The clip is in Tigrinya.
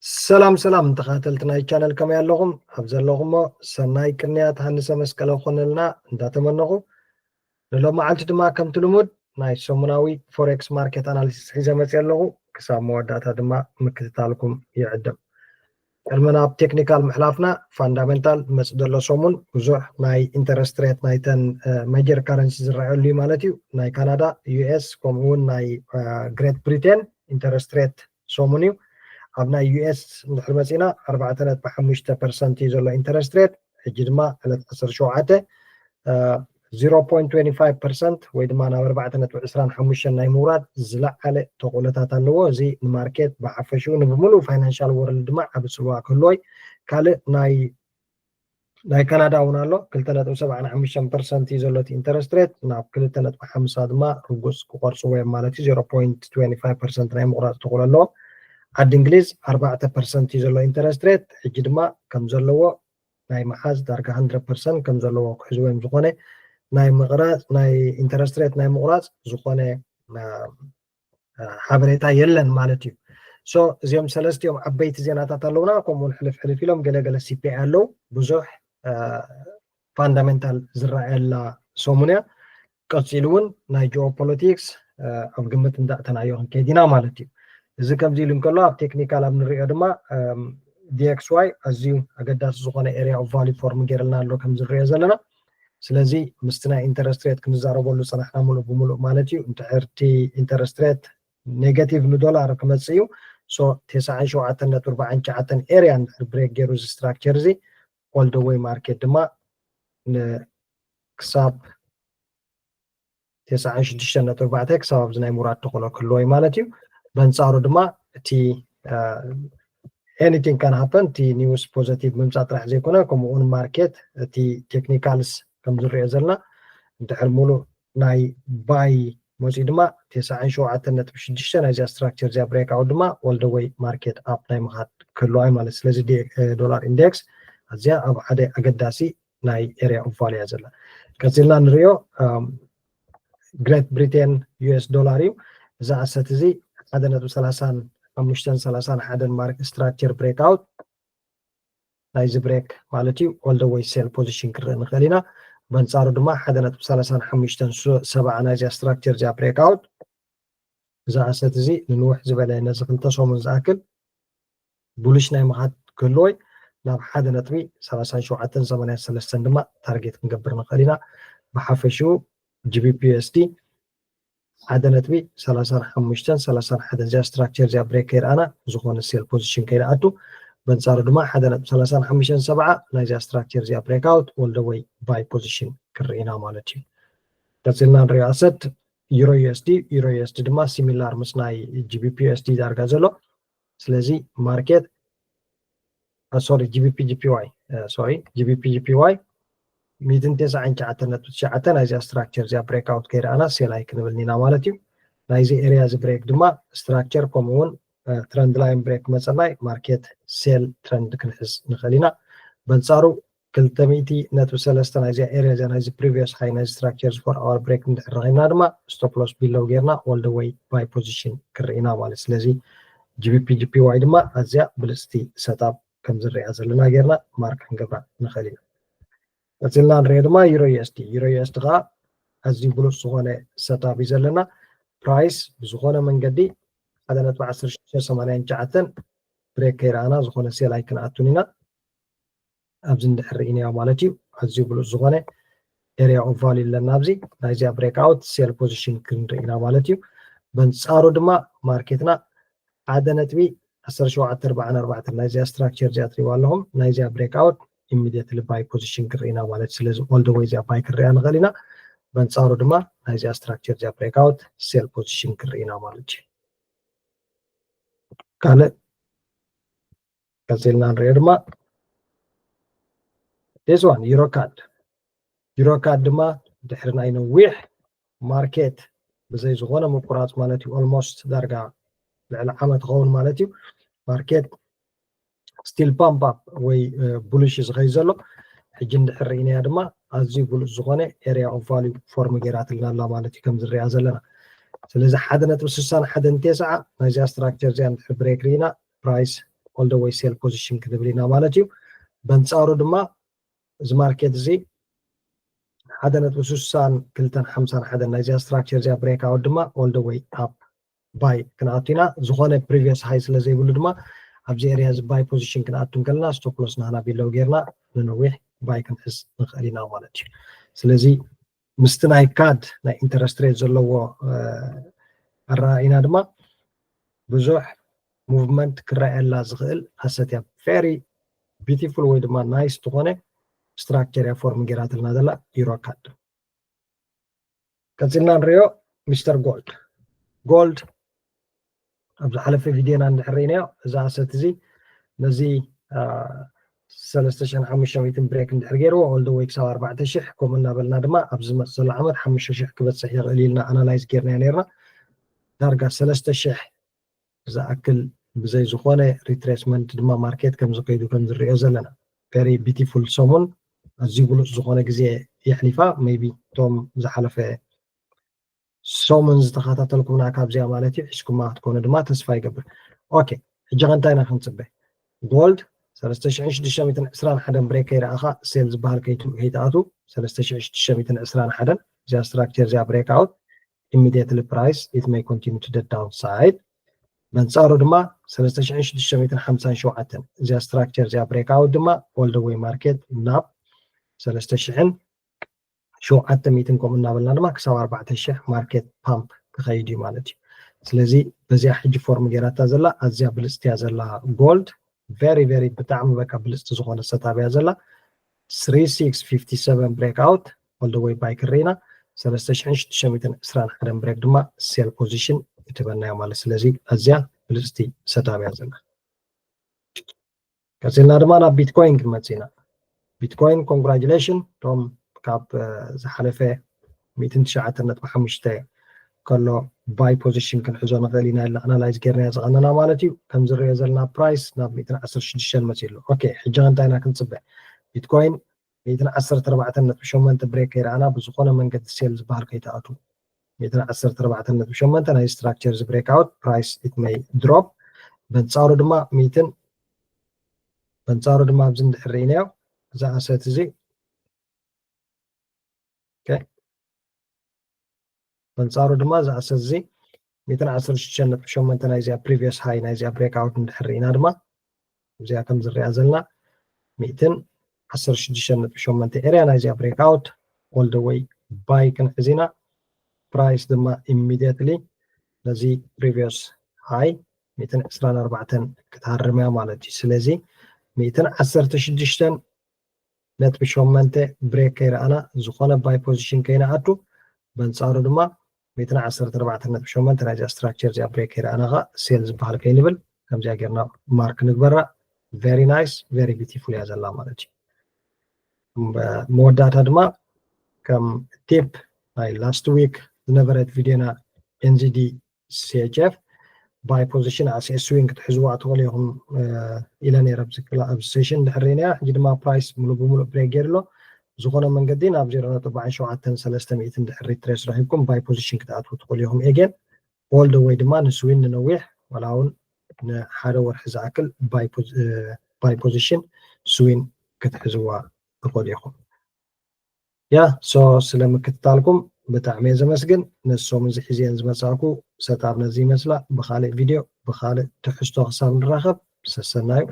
ሰላም ሰላም ተኸታተልቲ ናይ ቻነል፣ ከመይ ኣለኹም? ኣብ ዘለኹሞ ሰናይ ቅንያት ሃንሰ መስቀለ ክኾነልና እንዳተመነኹ፣ ንሎም መዓልቲ ድማ ከምቲ ልሙድ ናይ ሰሙናዊ ፎሬክስ ማርኬት ኣናሊሲስ ሒዘ መፅእ ኣለኹ። ክሳብ መወዳእታ ድማ ምክትታልኩም ይዕድም። ቅድሚ ናብ ቴክኒካል ምሕላፍና፣ ፋንዳሜንታል መፅእ ዘሎ ሰሙን ብዙሕ ናይ ኢንተረስት ሬት ናይተን ሜጀር ካረንሲ ዝረኣየሉ እዩ ማለት እዩ። ናይ ካናዳ፣ ዩኤስ፣ ከምኡ እውን ናይ ግሬት ብሪቴን ኢንተረስት ሬት ሰሙን እዩ። ኣብ ናይ ዩኤስ እንድሕር መፂና፣ ኣርባዕተ ነጥቢ ሓሙሽተ ፐርሰንት እዩ ዘሎ ኢንተረስት ሬት። ሕጂ ድማ ዕለት ዓሰርተ ሸውዓተ፣ ዜሮ ፖይንት ትዌንቲ ፋይቭ ፐርሰንት ወይ ድማ ናብ ኣርባዕተ ነጥቢ ዕስራን ሓሙሽተን ናይ ምውራድ ዝለዓለ ተኽእሎታት ኣለዎ። እዚ ንማርኬት ብሓፈሽኡ ንብምሉእ ፋይናንሻል ወርልድ ድማ ዓቢ ጽልዋ ክህልዎ እዩ። ካልእ ናይ ናይ ካናዳ እውን ኣሎ። ክልተ ነጥቢ ሰብዓን ሓሙሽተን ፐርሰንት እዩ ዘሎ እቲ ኢንተረስት ሬት። ናብ ክልተ ነጥቢ ሓምሳ ድማ ርጉጽ ክቆርጽዎ እዮም ማለት እዩ። ዜሮ ፖይንት ትዌንቲ ፋይቭ ፐርሰንት ናይ ምቑራጽ ተኽእሎ ኣለዎ። ዓዲ እንግሊዝ ኣርባዕተ ፐርሰንት እዩ ዘሎ ኢንተረስት ሬት። ሕጂ ድማ ከም ዘለዎ ናይ ምሓዝ ዳርጋ ሃንድረድ ፐርሰንት ከም ዘለዎ ክሕዝዎ እዮም። ዝኾነ ናይ ምቕራጽ፣ ናይ ኢንተረስት ሬት ናይ ምቑራጽ ዝኾነ ሓበሬታ የለን ማለት እዩ። ሶ እዚኦም ሰለስቲኦም ዓበይቲ ዜናታት ኣለውና። ከምኡውን ሕልፍ ሕልፍ ኢሎም ገለገለ ሲፒኣይ ኣለዉ። ብዙሕ ፋንዳሜንታል ዝረኣየላ ሰሙን እያ። ቀፂሉ እውን ናይ ጂኦፖለቲክስ ኣብ ግምት እንዳእተናዮ ክንከይድ ኢና ማለት እዩ። እዚ ከምዚ ኢሉ እንከሎ፣ ኣብ ቴክኒካል ኣብ ንሪኦ ድማ ዲኤክስዋይ ኣዝዩ ኣገዳሲ ዝኾነ ኤሪያ ኦፍ ቫልዩ ፎርም ገይርልና ኣሎ ከም ዝንሪኦ ዘለና። ስለዚ ምስቲ ናይ ኢንተረስት ሬት ክንዛረበሉ ፀናሕና ሙሉእ ብሙሉእ ማለት እዩ። እንድሕር እቲ ኢንተረስት ሬት ኔጋቲቭ ንዶላር ክመፅእ እዩ። ሶ ተስዓን ሸውዓተን ነጥቢ ኣርባዓን ትሽዓተን ኤሪያ እንድሕር ብሬክ ገይሩ እዚ ስትራክቸር እዚ፣ ኦል ደ ዌይ ማርኬት ድማ ክሳብ ተስዓን ሽዱሽተን ነጥቢ ኣርባዕተ ክሳብ ኣብዚ ናይ ምውራድ ተኽእሎ ክህልዎ እዩ ማለት እዩ። በንፃሩ ድማ እቲ ኤኒቲንግ ካን ሃፐን፣ እቲ ኒውስ ፖዘቲቭ ምምፃእ ጥራሕ ዘይኮነ፣ ከምኡ እውን ማርኬት እቲ ቴክኒካልስ ከም ዝሪኦ ዘለና እንድሕር ሙሉእ ናይ ባይ መፂኡ ድማ ተስዓን ሸውዓተን ነጥቢ ሽዱሽተ ናይዚኣ ስትራክቸር እዚኣ ብሬክ ኣውት ድማ ኦል ደ ዌይ ማርኬት ኣፕ ናይ ምኻድ ክህልዋ እዩ ማለት። ስለዚ ዲ- ዶላር ኢንዴክስ ኣዚኣ ኣብ ሓደ ኣገዳሲ ናይ ኤሪያ ኦፍ ቫልዩ እያ ዘላ። ቀፂልና ንሪኦ ግሬት ብሪቴን ዩኤስ ዶላር እዩ። እዚ ኣሰት እዚ ሓደ ነጥቢ ሰላሳን ሓሙሽተን ሰላሳን ሓደን ማርክ ስትራክቸር ብሬክ ኣውት ናይዚ ብሬክ ማለት እዩ። ኦል ደ ዌይ ሴል ፖዚሽን ክርኢ ንኽእል ኢና። በንፃሩ ድማ ሓደ ነጥቢ ሰላሳን ሓሙሽተን ሰብዓ ናይዚኣ ስትራክቸር እዚኣ ብሬክ ኣውት እዚ ኣሰት እዚ ንንውሕ ዝበለ ነዚ ክልተ ሰሙን ዝኣክል ቡልሽ ናይ ምኻድ ክህልዎ እዩ። ናብ ሓደ ነጥቢ ሰላሳን ሸውዓተን ሰማንያን ሰለስተን ድማ ታርጌት ክንገብር ንኽእል ኢና። ብሓፈሽኡ ጂቢፒ ዩኤስዲ ሓደ ነጥቢ ሰላሳን ሓሙሽተን ሰላሳን ሓደን እዚኣ ስትራክቸር እዚኣ ብሬክ ከይረኣና ዝኾነ ሴል ፖዚሽን ከይረኣቱ፣ በንፃሩ ድማ ሓደ ነጥቢ ሰላሳን ሓሙሽተን ሰብዓ ናይዚኣ ስትራክቸር እዚኣ ብሬክ ኣውት ኦል ደ ዌይ ባይ ፖዚሽን ክርኢና ማለት እዩ። ቀፂልና ንሪኦ ኣሰት ዩሮ ዩኤስዲ። ዩሮ ዩኤስዲ ድማ ሲሚላር ምስ ናይ ጂቢፒ ዩኤስዲ ዳርጋ ዘሎ። ስለዚ ማርኬት ሶሪ ጂቢፒ ጂፒዋይ ሶሪ ጂቢፒ ጂፒዋይ ሚእትን ተስዓን ትሽዓተን ነጥቢ ትሽዓተ ናይዚኣ ስትራክቸር እዚኣ ብሬክ ኣውት ከይረኣና ሴል ኣይክንብል ኢና ማለት እዩ። ናይዚ ኤሪያ እዚ ብሬክ ድማ ስትራክቸር ከምኡ እውን ትረንድ ላይን ብሬክ መፀናይ ማርኬት ሴል ትረንድ ክንሕዝ ንኽእል ኢና። በንፃሩ ክልተ ሚእቲ ነጥቢ ሰለስተ ናይዚኣ ኤሪያ እዚኣ ናይዚ ፕሪቪየስ ሃይ ናይዚ ስትራክቸር ፎር ኣወር ብሬክ እንድሕር ረኺብና ድማ ስቶፕ ሎስ ቢሎው ጌርና ኦል ደ ዌይ ባይ ፖዚሽን ክርኢና ማለት። ስለዚ ጂቢፒ ጂፒዋይ ድማ ኣዝያ ብልፅቲ ሰታፕ ከም ዝሪኣ ዘለና ጌርና ማርክ ክንገብራ ንኽእል ኢና። ቀፂልና ንሪኦ ድማ ዩሮ ዩኤስዲ። ዩሮ ዩኤስዲ ከዓ ኣዝዩ ብሉፅ ዝኾነ ሰታፕ እዩ ዘለና። ፕራይስ ብዝኾነ መንገዲ ሓደ ነጥቢ ዓሰርተ ሽዱሽተ ሰማንያን ትሽዓተን ብሬክ ከይረኣና ዝኾነ ሴል ኣይክንኣቱን ኢና። ኣብዚ እንድሕር ርኢናዮ ማለት እዩ። ኣዝዩ ብሉፅ ዝኾነ ኤሪያ ኦፍ ቫልዩ ኣለና ኣብዚ። ናይዚኣ ብሬክ ኣውት ሴል ፖዚሽን ክንርኢ ኢና ማለት እዩ። በንፃሩ ድማ ማርኬትና ሓደ ነጥቢ ዓሰርተ ሸውዓተ ኣርባዓን ኣርባዕተን ናይዚኣ ስትራክቸር እዚኣ ትሪእዋ ኣለኹም። ናይዚኣ ብሬክ ኣውት ኢሚዲየትሊ ባይ ፖዚሽን ክርኢና ማለት እዩ። ስለዚ ኦል ደ ዌይ እዚኣ ባይ ክንሪኣ ንኽእል ኢና። በንፃሩ ድማ ናይዚኣ ስትራክቸር እዚኣ ብሬክ ኣውት ሴል ፖዚሽን ክርኢና ማለት እዩ። ካልእ ቀፂልና ንሪኦ ድማ this one ዩሮካድ። ዩሮካድ ድማ ድሕሪ ናይ ነዊሕ ማርኬት ብዘይ ዝኾነ ምቁራፅ ማለት እዩ፣ ኦልሞስት ዳርጋ ልዕሊ ዓመት ክኸውን ማለት እዩ፣ ማርኬት ስቲል ፓምፕ ኣፕ ወይ ቡልሽ እዩ ዝኸይድ ዘሎ። ሕጂ እንድሕር ርኢናያ ድማ ኣዝዩ ብሉፅ ዝኾነ ኤሪያ ኦፍ ቫልዩ ፎርም ገይራትልና ኣላ ማለት እዩ፣ ከም ዝሪኣ ዘለና። ስለዚ ሓደ ነጥቢ ስሳን ሓደን ተስዓ ናይዚኣ ስትራክቸር እዚኣ እንድሕር ብሬክ ርኢና ፕራይስ all the way sell position ክንብል ኢና ማለት እዩ። በንጻሩ ድማ እዚ market እዚ ሓደ ነጥቢ ስሳን ክልተን ሓምሳን ሓደን ናይዚኣ structure እዚኣ break out ድማ all the way up buy ክንኣቱ ኢና። ዝኾነ previous high ስለ ዘይብሉ ድማ ኣብዚ area እዚ buy position ክንኣቱ እንከለና stop loss ናህና below ጌርና ንነዊሕ buy ክንሕዝ ንኽእል ኢና ማለት እዩ። ስለዚ ምስቲ ናይ CAD ናይ interest rate ዘለዎ ኣረኣእይና ድማ ብዙሕ movement ክረኣየላ ዝኽእል asset እያ። Very beautiful ወይ ድማ nice ዝኾነ structure እያ form ጌራትልና ዘላ EuroCAD። ቀፂልና ንሪኦ ሚስተር ጎልድ። ጎልድ ኣብ ዝሓለፈ ቪድዮና እንድሕር ርኢናዮ እዚ asset እዚ ነዚ ሰለስተ ሽሕን ሓሙሽተ ሚእትን break እንድሕር ገይርዎ all the way ክሳብ ኣርባዕተ ሽሕ ከምኡ እናበልና ድማ ኣብዚ ዝመፅእ ዘሎ ዓመት ሓሙሽተ ሽሕ ክበፅሕ ይኽእል ኢልና analyze ጌርናዮ ነርና። ዳርጋ ሰለስተ ሽሕ ዝኣክል ብዘይ ዝኾነ retracement ድማ market ከም ዝኸይዱ ከም ዝሪኦ ዘለና very beautiful ሰሙን ኣዝዩ ብሉፅ ዝኾነ ግዜ የሕሊፋ። Maybe እቶም ዝሓለፈ ሰሙን ዝተኸታተልኩምና ካብዚኣ ማለት እዩ ሒዝኩማ ክትኮኑ ድማ ተስፋ ይገብር። Okay ሕጂ ከ እንታይ ኢና ክንፅበ? ጎልድ ሰለስተ ሽሕን ሽዱሽተ ሚእትን ዕስራን ሓደን break ከይረኣኻ sell ዝበሃል ከይትኡ ከይትኣቱ ሰለስተ ሽሕን ሽዱሽተ ሚእትን ዕስራን ሓደን እዚኣ structure እዚኣ break out immediately price it may continue to the downside። በንጻሩ ድማ ሰለስተ ሽሕን ሽዱሽተ ሚእትን ሓምሳን ሸውዓተን እዚኣ structure እዚኣ break out ድማ all the way market ናብ ሰለስተ ሽሕን ሸውዓተ ሚእትን ከምኡ እናበልና ድማ ክሳብ ኣርባዕተ ሽሕ market pump ክኸይድ እዩ ማለት እዩ። ስለዚ በዚኣ ሕጂ form ጌራታ ዘላ ኣዝያ ብልፅቲ እያ ዘላ ጎልድ። Very very ብጣዕሚ በቃ ብልፅቲ ዝኾነ setup እያ ዘላ። Three six fifty seven break out all the way buy ክርኢና ሰለስተ ሽሕን ሽዱሽተ ሚእትን ዕስራን ሓደን break ድማ sell position ይትበናዮ ማለት። ስለዚ ኣዝያ ብልፅቲ setup እያ ዘላ። ቀፂልና ድማ ናብ ቢትኮይን ክንመፅእ ኢና። ቢትኮይን congratulation እቶም ካብ ዝሓለፈ ሚእትን ትሽዓተን ነጥቢ ሓሙሽተ ከሎ buy position ክንሕዞ ንኽእል ኢና ኢልና analyze ጌርናዮ ዝቐነና ማለት እዩ። ከም ዝረኦ ዘለና price ናብ ሚእትን ዓሰርተ ሽዱሽተን መፂኡ ኣሎ። Okay ሕጂ ከ እንታይ ኢና ክንፅበ? ቢትኮይን ሚእትን ዓሰርተ ኣርባዕተን ነጥቢ ሸሞንተ break ከይረኣና ብዝኾነ መንገዲ sell ዝበሃል ከይትኣቱ። ሚእትን ዓሰርተ ኣርባዕተን ነጥቢ ሸሞንተ ናይ structure እዚ break out price it may drop። በንጻሩ ድማ ሚእትን በንጻሩ ድማ ኣብዚ እንድሕር ርኢናዮ እዚ asset እዚ በንጻሩ ድማ እዚ asset እዚ ሚእትን ዓሰርተ ሽዱሽተ ነጥቢ ሸሞንተ ናይዚኣ previous high ናይዚኣ break out እንድሕር ርኢና ድማ እዚኣ ከም ዝሪኣ ዘለና ሚእትን ዓሰርተ ሽዱሽተ ነጥቢ ሸሞንተ area ናይዚኣ break out all the way buy ክንሕዝ ኢና። Price ድማ immediately ነዚ previous high ሚእትን ዕስራን ኣርባዕተን ክትሃርም እያ ማለት እዩ። ስለዚ ሚእትን ዓሰርተ ሽዱሽተን ነጥቢ ሸሞንተ break ከይረኣና ዝኾነ buy position ከይንኣቱ በንጻሩ ድማ ሚእትን ዓሰርተ ኣርባዕተን ነጥቢ ሸሞንተ ናይዚኣ structure እዚኣ break ከይረኣና ከዓ sell ዝበሃል ከይንብል ከምዚኣ ጌርና mark ንግበራ። Very nice very beautiful እያ ዘላ ማለት እዩ። መወዳእታ ድማ ከም tip ናይ last week ዝነበረት ቪድዮና NZD CHF buy position as a swing ክትሕዝዋ ትኽእሉ ኢኹም ኢለ ነይረ ኣብዚ session ድሕር ርኢናያ። ሕጂ ድማ price ሙሉእ ብሙሉእ break ገይሩ ኣሎ። ዝኾነ መንገዲ ናብ ዜሮ ነጥቢ ኣርባዕተ ሸውዓተ ሰለስተ ሚእቲ ድሕር retrace ረኺብኩም buy position ክትኣትዉ ትኽእሉ ኢኹም። Again all the way ድማ ንስዊን ንነዊሕ ዋላ እውን ንሓደ ወርሒ ዝኣክል buy position ስዊን ክትሕዝዋ ትኽእሉ ኢኹም። ያ so ስለ ምክትታልኩም ብጣዕሚ እየ ዘመስግን። ነዚ ሰሙን እዚ ሒዘየን ዝመፃእኩ setup ነዚ ይመስላ። ብካልእ ቪድዮ ብካልእ ትሕዝቶ ክሳብ ንራኸብ ሰሰናዩ።